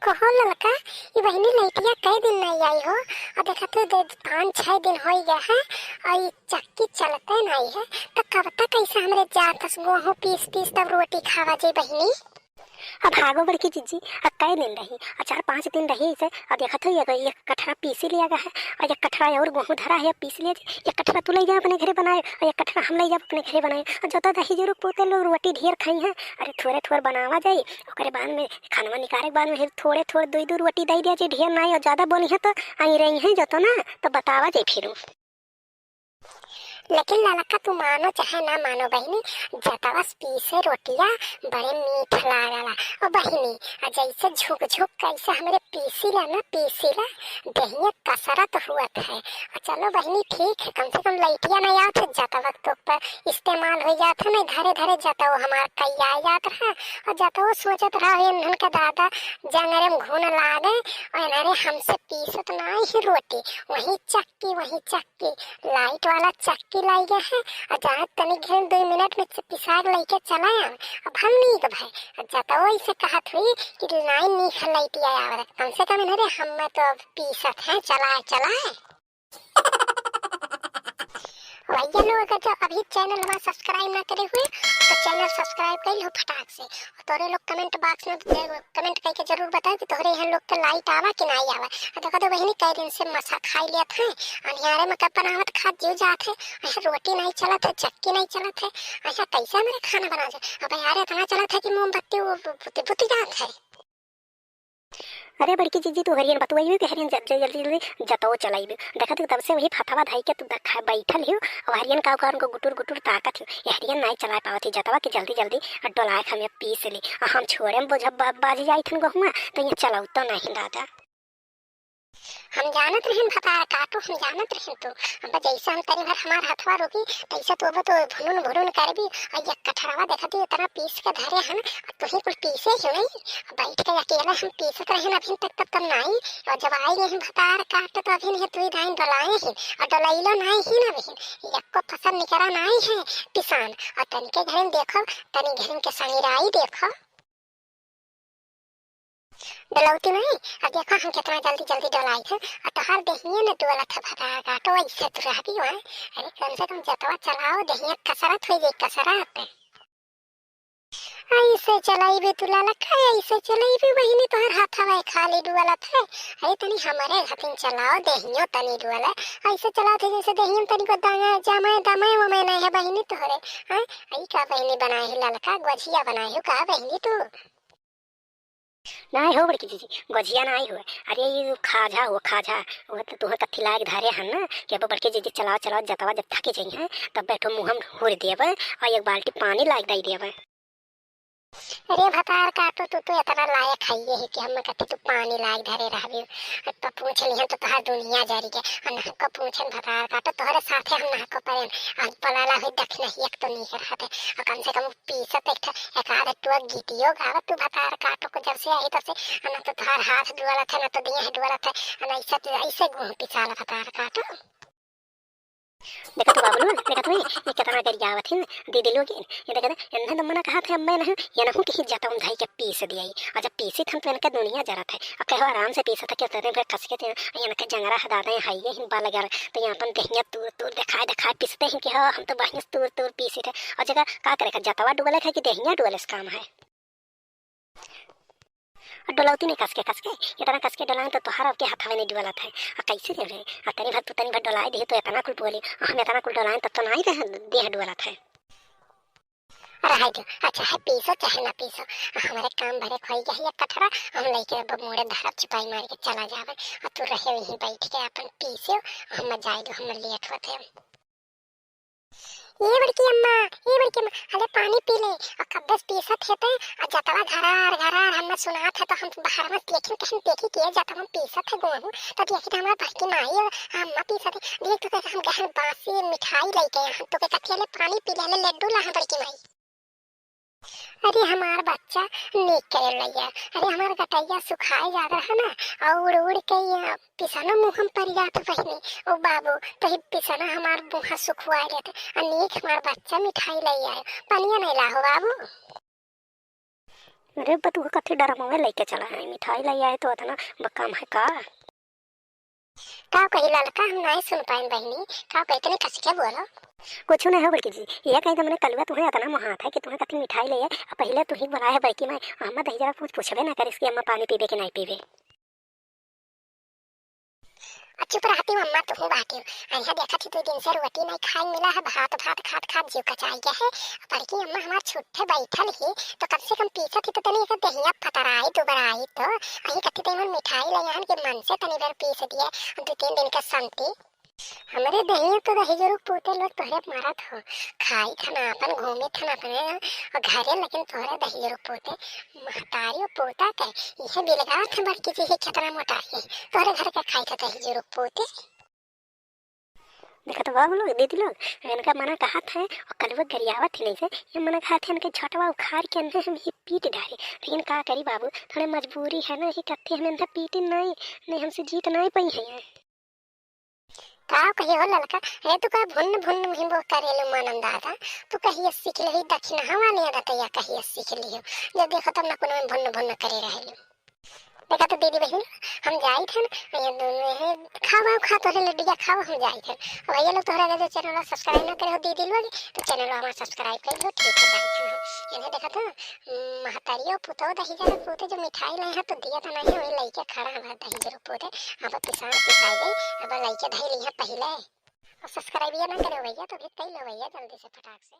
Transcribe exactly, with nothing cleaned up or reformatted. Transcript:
कहो ललका, ई बहिनी लइटिया कई दिन नाहीं आई हो, और देखत हो दे, पाँच छह दिन होइ गया है, और ई चक्की चलते नाहीं है, तो कब तक ऐसे हमरे जात से गोहूँ पीस पीस तब रोटी खावा जाई बहिनी? अब भागो बड़की जिज्जी, अब कई दिन रही, अब चार पाँच दिन रही इसे, अब देखत हो ये, ये कठरा पीसी लिया गया है, और ये कठरा और गोहूँ धरा है, पीस लिया जाए, ये कठरा तू ले जा अपने घरे बनाए, और ये कठरा हम ले जाब अपने घरे बनाए, और जता दही जरूर पोते लोग रोटी ढेर खाई हैं, अरे थोड़े थोड़े बनावा जाई, ओकरे बाद में खानवा निकाले के बाद में फिर थोड़े थोड़े दुई दुई रोटी दे दिया जी, ढेर नाई और ज्यादा बोली है तो आई रही है जतो ना, तो बतावा जाई फिर। लेकिन ललका तू मानो चाहे ना मानो बहिनी, जतवा से पीसे रोटिया बड़े मीठ लागला। और बहिनी, आ जैसे झुक झुक कैसे हमरे पीसी ला ना, पीसी ला, देहिया कसरत हुअत है। आ चलो बहिनी ठीक है, कम से कम लइटिया ना आवत है, जतवा तो पर इस्तेमाल हो जात है, नहीं धरे धरे जतवो हमार कई आ जात रहा, और जतवो सोचत रहा, "हे इन्हन के दादा जंगरे में घुन लागे, और इन्हरे हमसे पीसत नाई है रोटी, वही चक्की, वही चक्की, लाइट वाला चक्की लाई गया है, और जहाँ तनी घिन दो मिनट में पिसाग लेके चला आम, अब हम नीक भाई।" और जतवो इसे कहत हुई कि नाई नीक है लइटिया आवत, कम से कम इन्हरे हम तो अब पीसत हैं, चलाए, चलाए। भैया लोग, अगर जो अभी channel हमारा subscribe ना करे हुए, तो channel subscribe कर लो फटाक से। और तोरे लोग comment box में दे-, comment करके जरूर बताओ कि तोहरे यहाँ लोग के लाइट आवा कि नाई आवा। और देखो तो बहिनी, कई दिन से मसा खाई लियत है, अनियारे में कब बनावत खात जीव जात है, ऐसे रोटी नाई चलत है, चक्की नाई चलत है, ऐसा कैसे हमारे खाना बना जाए? अब यार इतना चलत है कि मोमबत्ती वो बुती बुती जात है। अरे बड़की जीजी, तू हरियन बतुआइबे कि हरियन जब जल्दी जल्दी जतवो चलाइबे। देखा तू तब से वही फथवा धई के तू देखा बैठल हियो, और हरियन का ओकर को गुटुर गुटुर ताकत हियो। ये हरियन नाई चलाए पावत ही जतवा के जल्दी जल्दी डोलाए के हमें पीस ली। और हम छोड़े में बोझ ब-, बाजी जाई थन गहुआ, तो ये चलाऊ तो नहीं दादा। हम जानत रहिन भतार काटो, हम जानत रहिन तू। अब जैसे हम तनी भर हमार हथवा रुकी, तैसे तो अब तो भुनुन भुनुन करबी, और ये कठरवा देखती इतना पीस के धरे हन, तू ही कुल पीसे ही नहीं। बैठ के अकेले हम पीसत रहिन अभिन तक, तब तब नाई, और जब आई गई भतार काट तो अभिन ही तू ही दाइन डोलाए ही, और डोलैलो नाई ही ना अभिन, यक्को फसल निकरा नाई है पिसान, और तनिके घरिन देखो, तनी घरिन के संगिराई देखो। डलौती नहीं, अब देखो हम कितना जल्दी जल्दी डोलाई थे, और तोहार देहिए न डोलत है भतार काटो, ऐसे तू रहबी वहाँ। अरे कम से कम जतवा चलाओ, देहिए कसरत हो जाई, कसरत। ऐसे चलाइबे तू ललका, ऐसे चलाइबे बहिनी, तोहर हाथवा खाली डुअलत है। अरे तनी हमरे घटिन चलाओ, देहियो तनी डुअल है। ऐसे चलाओ थे जैसे देहियो तनी को दाया, जमाए, दमाए, वो मैं नहीं है बहिनी तोहरे। हाँ, आई का बहिनी बनाए है ललका, गोझिया बनाए हो का बहिनी तू? नाई हो बड़की जीजी, गोझिया नाई हो। अरे ये खाझा हो, खाझा। वो तो तुहे कत्थी लाग धरे हन ना, कि अब बड़की जीजी चलाओ, चलाओ, जतवा जब थकी जाई हैं, तब बैठो मुँह में हुर देबे और एक बाल्टी पानी लाग दई देबे। अरे भतार काटो, तू तो इतना लायक है ये है कि हम कत्थी तू पानी लाग धरे रहबी। अब तो पूछ लिहन तो तोहार दुनिया जरी के। और ना को पूछन भतार काटो, तोहरे साथे हम ना को परेन। आज पलाला हुई दखिनही एक तो नीक रहत है। और कम से कम पीसत एक ठे, एक आध टुआ गीतियो गावत तू भतार काटो को जब से आई तब से, ना तो तोहार हाथ डुअलत है, ना तो देह डुअलत है, ना ऐसे, ऐसे गुह पिसाला भतार काटो। देखा तू बाबुल, देखा तू, ये कितना गरियावत है दीदी लोग, ये देखा ना, इन्हें तो मना कहा था, मैं नहीं, ये नहीं कि जतवन धाई के पीस दिया ही, और जब पीसी थन तो इनके दुनिया जरत है, अब कहो आराम से पीसा था, क्यों तेरे फिर कस के ते, इनके जंगरा हदा दे, हाई ये हिन बाल गया, तो यहाँ अपन देहिया तूर तूर दिखाए दिखाए पीसते हैं कि हाँ, हम तो बहिया तूर तूर पीसी थे, और जगह का करे का जतवा डुअले का कि देहिया डुअले से काम है। और डोलौती नहीं कस के, कस के, इतना कस के डोलाएं तो तोहार अब के हथवे नहीं डुअलत है। आ कैसे रे रे? आ तनी भर तू तनी भर डोलाए दे तो इतना कुल बोली, आ हम इतना कुल डोलाएं तब तो नहीं रहे, देह डुअलत है। रहे दो, अच्छा है पीसो चाहे ना पीसो, आ हमारे काम भरे खोई गया है ये कठरा, हम लेके अब मोड़े धरब चिपाई मार के चला जावे, और तू रहे वहीं बैठ के अपन पीसो, हम जाए दो, हम लेट होते हैं। ए बड़की अम्मा, ए बड़की अम्मा, अरे पानी पी ले। और कब्बे से पीसत है ते, आ जतवा घरार घरार हमें सुनात है तो हम बाहर में देखें, कहीं देखी के जतवा में पीसत है गोहूँ, तो देखी तो हमार बड़की माई और अम्मा पीसत है। देख तो कहे हम गहन बासी मिठाई लेके आए हैं, तो के कथी ले पानी पी ले, ले लड्डू ला है बड़की माई। अरे हमार बच्चा नीक करे लैया, अरे हमार गटैया सुखाए जात रहा ना, और उड़ उड़ के ये पिसनो मुँह में पड़ जात बहिनी। ओ बाबू, तो ही पिसना हमार मुँह सुखवाए लेते, आ नीक हमार बच्चा मिठाई ले आए, पनिया नहीं लाहो बाबू। अरे बा, तू कथी डरमवे लइके चला है, मिठाई लइ आए तो अतना बकाम है का? का कही ललका, हम नाहीं सुन पाइन बहिनी, का कही, तनी कस के बोलो। कुछ नहीं हो बड़की जी, ये कही तो मने कलुआ तुहे अतना मोहात है कि तुहे कथी मिठाई लइ आए, आ पहिले तुही बोलाए है बड़की माई, अम्मा दही जरा कुछ पूछबे ना करिस कि अम्मा पानी पीबे कि नाहीं पीबे। आ चुप रहती अम्मा, तुहू बाटी। अइहा देखत ही, दू दिन से रोटी नाहीं खाए मिला है, भात भात खात खात जीव कचाई गया है। बड़की अम्मा हमार छुट्टे बैठल ही, तो कम से कम पीसत ही तो तनी एकर देहिया पतराई दुबराई तो। अही कथी तो इमन मिठाई लइ आए हन कि मन से तनी बेर पीस दिए, दू तीन दिन के संती। हमरे देहिया तो दही जरूर पूते लोग तोहरे मारत हो। खाई खाना अपन, घूमी खाना अपने घरे, लेकिन तोहरे दही जरूर पूते। महतारी और पोता के इहे बिलगावत है बड़की जी ही, केतना मोटा है। तोहरे घर के खाई के दही जरूर पूते। देखत बाबू लोग, दीदी लोग, इनका मना कहत है और कलुआ गरियावत ही नहीं से। ये मना कहत है इनके झटवा उखाड़ के अंदर हम ही पीट डारे, लेकिन का करी बाबू, थोड़े मजबूरी है ना, ये कत्थे हम इनका पीटे नहीं, नहीं हमसे जीत नहीं पाई है। का कही हो ललका, अरे तू का भुन्न भुन्न हिम्बो करेलू मानन दादा, तू कहिए सीख लिही दक्षिणा हवा ने दतैया कहिए सीख लिहो, जब देखो तब ना कोनो में भुन्न भुन्न करे रहेलू। देखा तो दीदी बहिन, हम जाइत हन, ये दोनों है, खावा खा तोहरे लड्डिया खावा, हम जाइत हन। और भैया लोग तोहरा अगर जो चैनल सब्सक्राइब ना करे हो दीदी लोग, तो चैनल हमारा सब्सक्राइब कर लो, ठीक है, जाइत हन हम। इन्हें देखा तो, महतारियो पुतो दही जरा पूते जो मिठाई लाए हैं तो दिया तो नहीं, वही लइके खड़ा हमारा दही जरूर पूते। अब पिसान पिसाई गई, अब लइके धई लिया पहिले। और सब्सक्राइब ये ना करे भैया, तो भी कई लो भैया जल्दी से फटाक से।